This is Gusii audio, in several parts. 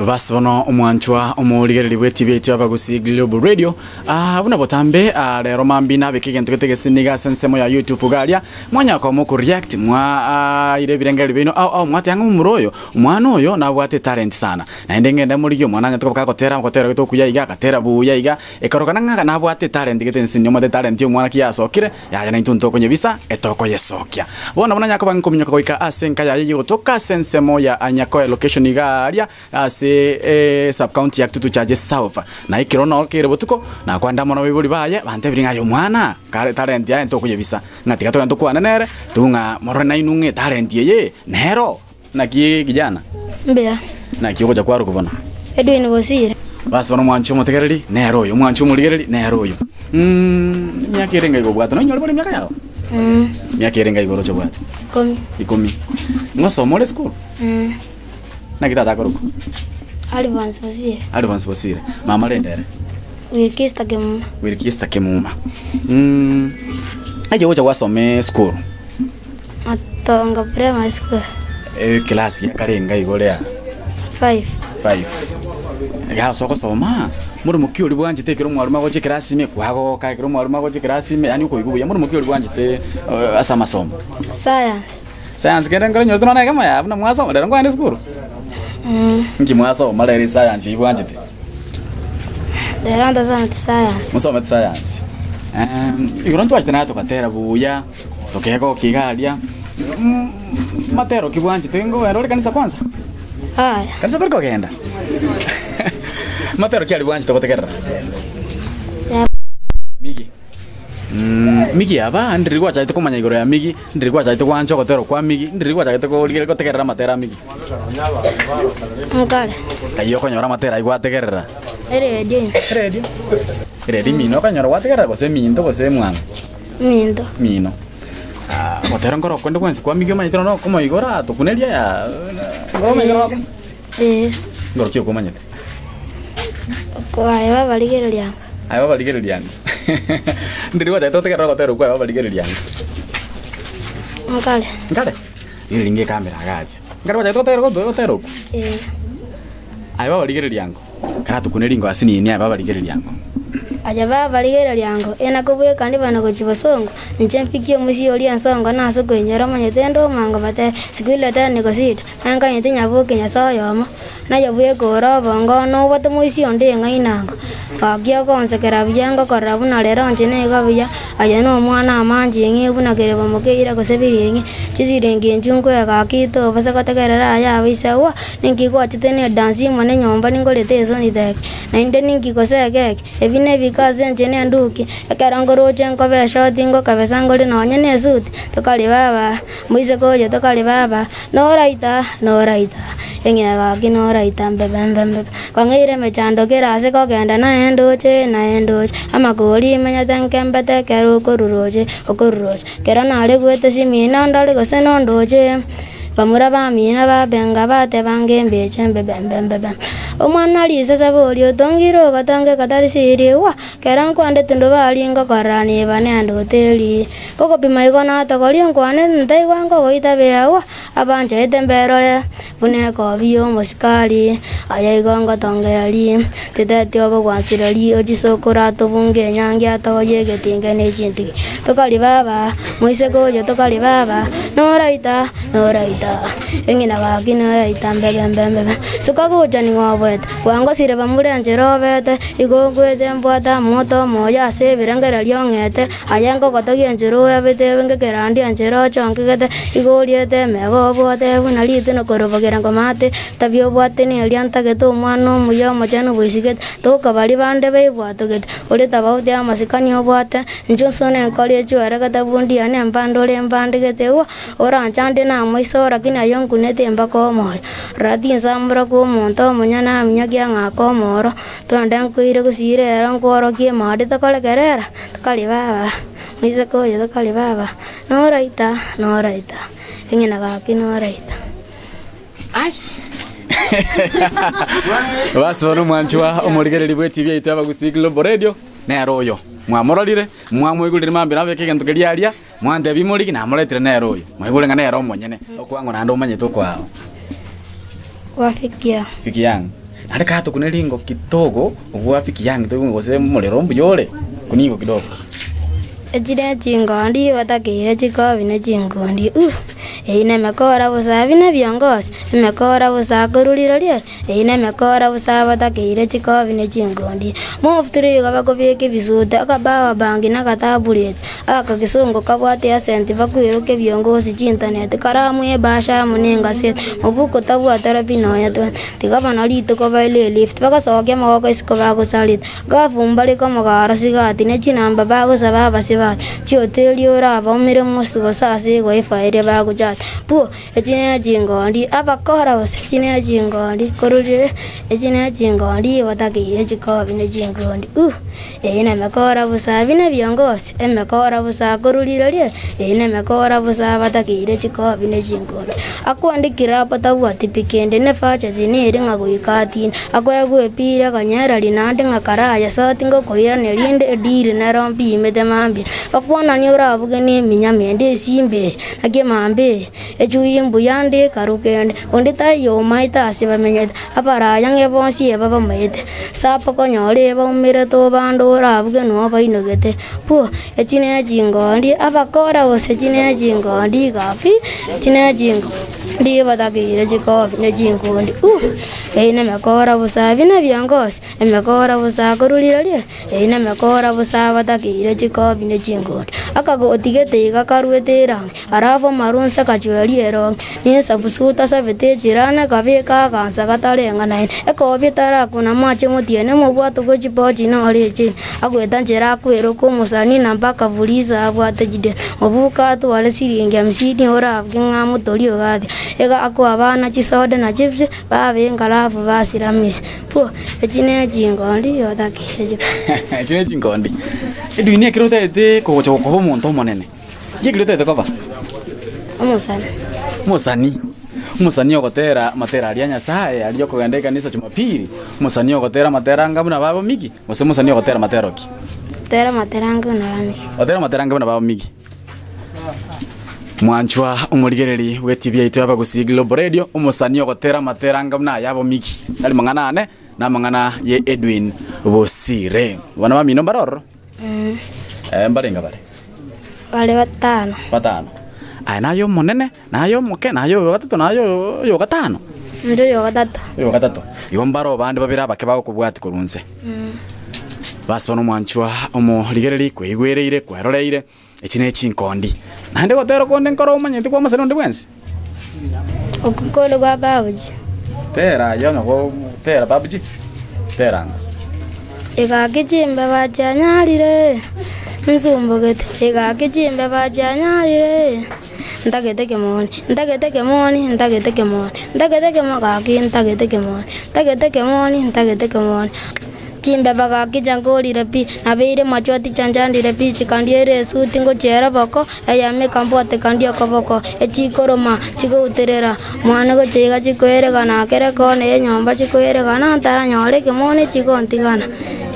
Bas bono omwanchwa omorigereri bw'etibi yaito y'Abagusii Global Radio. Ah, buna botambe ah, rero mambi nabeke egento gete gesiniga ase ensemo ya YouTube iga aria mwanyara koba mokoreact mwa ah, ire ebirengererio biaino ao ao mwateba ng'a omomura oyo omwana oyo nabwate etalent sana naende ngende morigie omwana anyarete koba kagotera ogotera gete okuya iga agatera buya iga ekarokana ng'a nabwate etalent gete ensinyo omanyete etalent ya omwana ki yasokire Yaya naintwe ntokonyebisa, etokoyesokia. Bono buna nyakoba nkominyoka goika ase enka yaye y'ogotoka ase ensemo ya Nyakoe location iga aria ase e sub county ya Kitutu Chache South. Na ekero noro kere botuko, nakwande amo nabaibori baye, bantebirie ng'a aye omwana, kare talent yaye ntokoyebisa, ng'a tiga togende tokwane nere, tobue ng'a morore nainwe ng'a etalent eye nero. Naki kijana? Mbuya. Naki ogocha kwarokwa bono? Edwin Bosire. Basi bono omwanchi omotegereri nere oyo, omwanchi omorigereri nere oyo. Mm, emiaka ere enga igo obwate? Nonyore bore emiaka yao? Mm. Emiaka ere enga igo oroche obwate? Ikomi. Ikomi. Ngosoma ore esukuru? Mm. Naki tata akorokwa? Alphonse Bosire. Alphonse Bosire. Mama rende ere? Wilkista Kemuma. Wilkista Kemuma. Mm. Naki ogocha gwasoma esukuru? Matongo Primary School. Eclass ya kare enga igo ore aa? Five. Five. Iga ase ogosoma, morimo ki oria bwanchete ekero omwalimu agocha eclass ime kwagoka, ekero omwalimu agocha eclass ime yaani okoigwa buya, morimo ki oria bwanchete ase amasomo? Science. Science kende nkoro nyorete nonya na ekemo yaya buna mwasoma, rero nkoenda esukuru? Nki mwasoma rero escience eywo bwanchete? Rero ntosomete science. Mosomete science. Igoro ntwachete naye togatera buya. Tokegokia iga aria, matero ki bwanchete ngogenda ore kanisa kwanza? Aya. Kanisa tori kogenda? Matero ki aria bwanchete gotegerera? Ya. Migi. Mm, Migi aba, ndiri gwachagete komanya igoro ya Migi, ndiri gwachagete gwancha ogotera kwa Migi, ndiri gwachagete korigereria gotegerera amatero a Migi. Nkare. Kayio okonyora amatero ayio gwategerera? Eredio ime. Eredio? Eredio imino okonyora gwategerera gose eminto gose emwango? Minto. Mino. Ah, gotera nkoro konde gwensi kwamigia omanyete nonya okomoigora tokuneria ya nkoro omanyete nonya okomo Ee. nkoro ki okomanyete? Aye babarigereria anga. Aye babarigereria anga. Ndiri gwachagete gotegerera ogotera okwo aye babarigereria anga. Nkare. Nkare? Rigereria inga ekamera iga aria. Nkare gwachagete gotegerera ogotera okwo? Ee. Aye babarigereria ango. Karatokunerie ingo ase nini aye babarigereria ango. Aye babarigereria ango, enakobweka ndibana gochia bosongo, inche mfikie omosie oria ensongo na ase okoinyora omanyete inde omwango batebe, siku ile tena niko sita, nankanyete nyaboke Nyasae oyomo, naye bweka ore obongo one obwate moisia onde eng'aini ango. Gaki ogonsekera buya ngokorora buna rero inche nigo buya, aye nomwana amanche ing'e buna kerebo mokeira gose biring'e, chisiringi inchu nkwega gaki tobasa gotegerera aya abaisegwa, Ninki gwachete nedansi imo nenyomba ningorete esoni teke? Naende ninki gose egeki? Ebi nebike ase inche nenduki, ekero nkoroche nkobe eshoti ngokebesa ngore nonye nesuti, tokari baba, moiseke oyo tokari baba, noraita, noraita, eng'ina gaki noraita mbebe mbe mbebe. Kwang'eire emechando kera ase kogenda naye ndoche, naye ndoche, amakori menyete nkembete ekero okoruroche, okoruroche, kero naregwete simina ndore gose nondoche. Bamura bamino babenga bateba ng'embeche mbebe mbebe. Omwana risese boria otongire ogotonga gatari sirigwa, kero nkwandete ndobari ngokorora niba nendote eri. Kogopima igo natogoria nkwane ntaigwa nkogoita biagwa, abanchaete mberore buna ekobi y'omosikari. Aya igo ngotongereria, titeti obogwansireria ochisokoro atobunge enyangi atogorie egetinge ne chintigi. Tokari baba, moiseke oyo tokari baba, noraita, noraita, eng'ina gaki noraita mbebe mbe mbebe. Suka gocha ning'o oboete, bwangosire bamura enchera obete, igo nkwete mbwate amoto omoyo ase ebirengererio ong'ete, aye nkogotogia enchera oebete ebe ngekerandia enchera ochonkegete, igo oriete emego obwate buna ritino korobogera ngomate, tabia obwate neria ntagete omwana omuya omochenu bwesigete, toka baria bande baibwatogete, ore tofauti amasikani obwate, Inche onsi nenkore echweregete bundi yane embandore embandegete igwa, oranchande namaiso lakini ayio nkunete mpaka omoyo. Rora tinsamora kw'omonto omonyene aminyokie ang'ake omoro, twende nkoire gosira ero nkworokie emadi tokorekerera, tokari baba, moiseke oyo tokari baba, noraita, noraita, eng'ina gaki noraita. Basi bono omwanchwa omorigereri bw'etibi yaito y'Abagusii Global Radio. Nere oyo mwamororire, mwamoigurire mambia nabeke egento keria aria, mwantebia imorigi, namoretire nere oyo. Mwaigure ng'a nere omonyene, okwang'u naende omanyete okwao. Gwafikia. Fikia ang'e. Naende kaya tokune ringo kidogo, obwo afiki yangi toigwe gose omorero mbuya ore, kunigo kidogo. Echire chingondi batakeire chikobi ne chingondi uh, Eyio nemekora bosa buna ebiongosi, emekora bosa korwa rirorio ere, Eyio nemekora bosa batakeire chikobi ne chingondi. Mofutire igo bakobeka ebisute, akabawa bangi na agatabureti, aka gesongo kabwate asenti bakweroka ebiongosi chintaneti, karamu ebasha amo nengaseti, mobuko tabwate rabi nonya 20. Tiga bono rituko baire elift, bagasokia amaboko isiko bagosarete. Gafu mbare komogara sigati, ne chinamba bagosaba abasibati, chihoteli orabaumere mosi gose ase ewifi eria bagochata. Puo, echi ne chingondi, abakora gose echi ne chingondi, korwa riria echi ne chingondi batakeire chikobi ne chingondi uh, Eyio nemekora bosa buna ebiongosi, emekora bosa korwa rirorio, eyio nemekora bosa batakeire chikobi ne chinkondi. Akwandikire apo tabwati pi kende, nefacheti nere ng'a goika atine, akoegwa epira akanyereri naende ng'a karaye sati ngokoirania rinde ediri nero mpimete mambia. Bakwanani orabuge neminyama ende esimba eye, naki emambia eye, echui mbuya nde ekaru kende, onde taiyo omaete ase bamenyete, abaraya ng'e bonsi eba bamaete. Sapo konyora ebaumerete obande orabuge noo bainogete, Pwo, echi nechingondi, abakora gose echi nechingondi gaki, echi nechingondi batakeire chikobi nechingondi, uh, eyio nemekora bosa buna ebiongosi, emekora bosa korwa rirorio, eyio nemekora bosa batakeire chikobi nechingondi. Akagoti gete iga karuete erangi, Alafu amarunse akachweria erongi, na esabusu tasabete echirana, akabeka agansa gatareng'anaine. Ekobi etarakuna amache motiene, omobwato bwe chipochi nore echeni. Agoeta nchera akweroka omosani na mpaka Fuliza abwate chideni. Mobuko atware siringi hamsini orabuke ng'a amotorie ogati. Iga akoa abana chisoda na chips, babe enkarafu basiramisia. Pwo, echi nechingondi otakeire chikobi. Echi nechingondi. Edunia ekero otagete kogocha gokoba omonto omonene. Inki ekero otagete koba? Omosani. Omosani. Omosani ogotera amatera aria a Nyasaye, aria okogenda ekanisa Jumapili, omosani ogotera amatera anga buna baba Miggy, gose omosani ogotera amatera ki? Gotera amatera anga buna baba Miggy. Gotera amatera anga buna baba Miggy. Mwanchwa omorigereri bw'etibi yaito y'Abagusii Global Radio, omosani ogotera amatera anga buna aya abo Miggy. Tari mang'ana ane, namang'ana ye Edwin Bosire. Abana bamino mbare ororo? Eh, mbarenge bare? Bare batano. Batano. Aye naye omonene, naye omoke, naye oyo gatato, naye oyo gatano? Inde oyo gatato. Oyo gatato. Igo mbare abande babere abake bagokobwatia korwa inse. Basi bono omwanchwa omorigereria kweigwereire, kweroreire, echi ne chinkondi. Naende gotera konde nkore omanyete kwa omosani onde bwensi? Okwo kore gwa Babuji. Tera aye onye gotera Babuji, tera anga. Egaki chimbeba chianyarire, nsumbogete, Egaki chimbeba chianyarire, ntagete kemoni, ntagete kemoni, ntagete kemoni, ntagete kemo gaki ntagete kemoni, ntagete kemoni, ntagete kemoni. Chimbeba gaki chiankorire pi, nabeire machwati chianchandire pi, chikandiera esuti ngochiera boko, eyemo ekambwateka ndie okoboko, echikoroma chigouterera, mwane gochia iga chikoeregana, kera ekona y'enyomba chikoeregana, ntaranyore ekemoni chigontigana.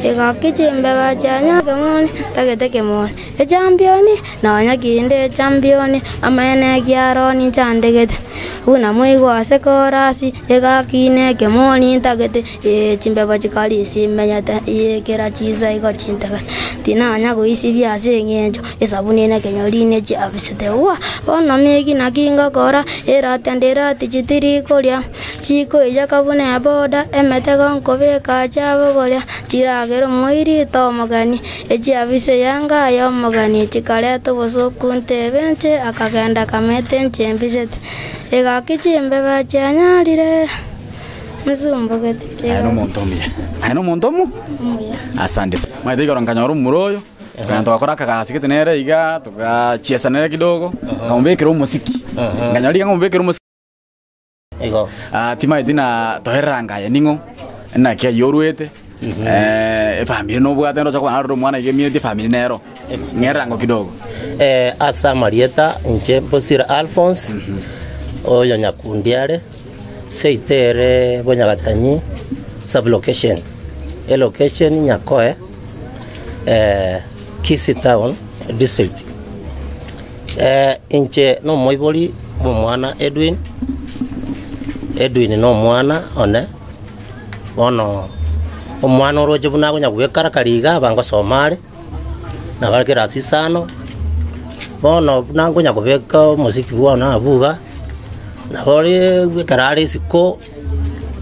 Egaki chimbeba chianyora ekemoni, ntagete ekemoni, echampioni, nonya kinde echampioni, amaene ekiaro ninchandegete. Buna moigwa ase korasi, egaki nekemoni ntagete. Ee, chimbeba chikarisia imenyete, ee, kera chinsa igo chintegete. Tinanya goisibia ase engencho esabuni nekenyori nechiabisete. Gwa, bono meki naki ngokora, erati ande erati chitiri koria, chikoiyeka buna eboda, emetego nkobeka chiabogoria, chiragere omoiri tomogeni, echiabise yanga y'omogeni, chikareta obosoku ntebe inche, akagenda akameta inche embisete. Egaki chimbeba chianyarire. Aye nomonto omuya. Aye nomonto omu? Asante sana. Maete igoro nkanyora omomura oyo, tokagenda togakora akagasi gete nere iga, togachiesa nere kidogo, nkamobekera omosiki. Nkanyora riga nkomobekera omosiki. Igo. Ah, timaeti na toherera ngaye ning'o, naki ayio orwete, efamiri nobwate ndoche kobana narore omwana iga emieti efamiri nero, ng'erera ango kidogo. Ase amarieta inche Bosire Alphonse, oyo Nyakundi are. Seito ere Bonyagatanyi sub-location, elocation Nyakoe, Kisii town district. Inche nomoibori bw'omwana Edwin, Edwin nomwana one, Bono omwana oroche buna akonya goekarakari iga aba ngosoma are, nabo are kerasi isano, bono buna nkonya kobeka omosiki bwane abwo iga, nabo ore ekero are isiko,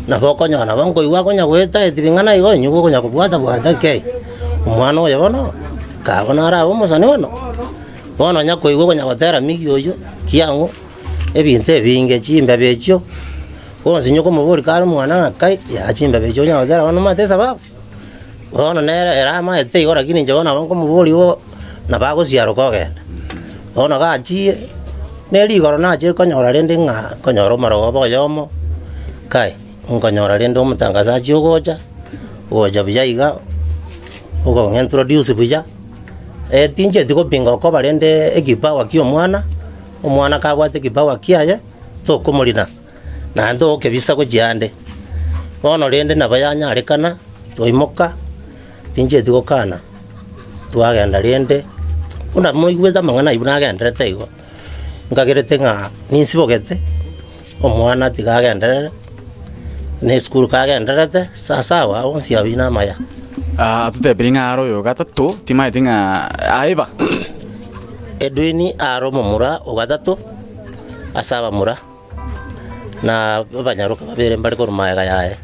nabo okonyora nabo nkoigwa akonya goeta eti ring'ana igo inwe okonya kobwata bwata kei, omwana oyo bono, kago narabe omosani bono, bono onya koigwa okonya gotera migi oywo, kiang'o, ebinto ebinge chimbebe echio. Bonsi inye okomoboria kare omwana ng'a kai, yaa chimbebe echio onya gotera bono omanyete esababu? Bono nere ere amaete igo lakini inche bono nabo nkomoboria igo, nabo agosiaroka ogenda. Bono gachire, ne rigoro nachire konyora rende ng'a nkonyora omorogoba oyomo, kai, nkonyora rende omotangazaji ogocha, ogocha buya iga, okong'introduce buya, tincheti gopinga okoba rende ekipawa kia omwana, omwana kabwate ekipawa kiaye, tokomorina. naende togokebisa gochia ande. Bono rende nabo yanyarekana, twaimoka, tincheti gokana, twagenda rende, buna moigwete amang'ana ayio buna agenderete igo, nkagerete ng'a ninsibogete, omwana tiga agenderere, na esukuru kagendererete, sawasawa onsi ayio namaya. Ah, totebirie ng'a are oyo gatato, timaeti ng'a aeba. Edwin are omomura o gatato ase abamura. Na abanyaroka babere mbare korwa magega yaye,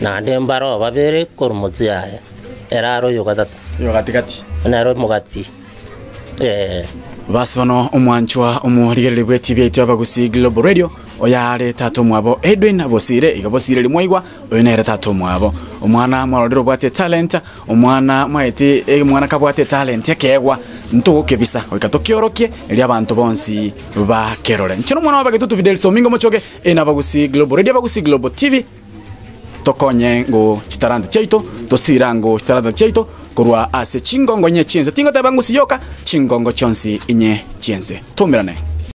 naende mbareo babere korwa motwe yaye, ere are oyo gatato. Oyo gati-gati. Nere omogati, ee. Basi bono omwanchwa omorigereria bw'etibi yaito y'Abagusii Global Radio, oyo are tata omwabo Edwin Bosire, iga Bosire rimwaigwa, oyo nere tata omwabo. Omwana mwarorire obwate etalenta, Omwana mwaeti omwana kabwate etalent ekeegwa, ntogokebisa, goika tokiorokie, erio abanto bonsi bakerore. Inche nomwana w'abagetutu Fidelis Omingo Mochoge, eye n'Abagusii Global Radio, Abagusii Global TV, tokonye ngo chitalanta chiaito, tosira ango chitalanta chiaito korwa ase chingongo inye chi'ense. Tingoteba ngusi yoka, chingongo chionsi inye chi'ense. Toumerane.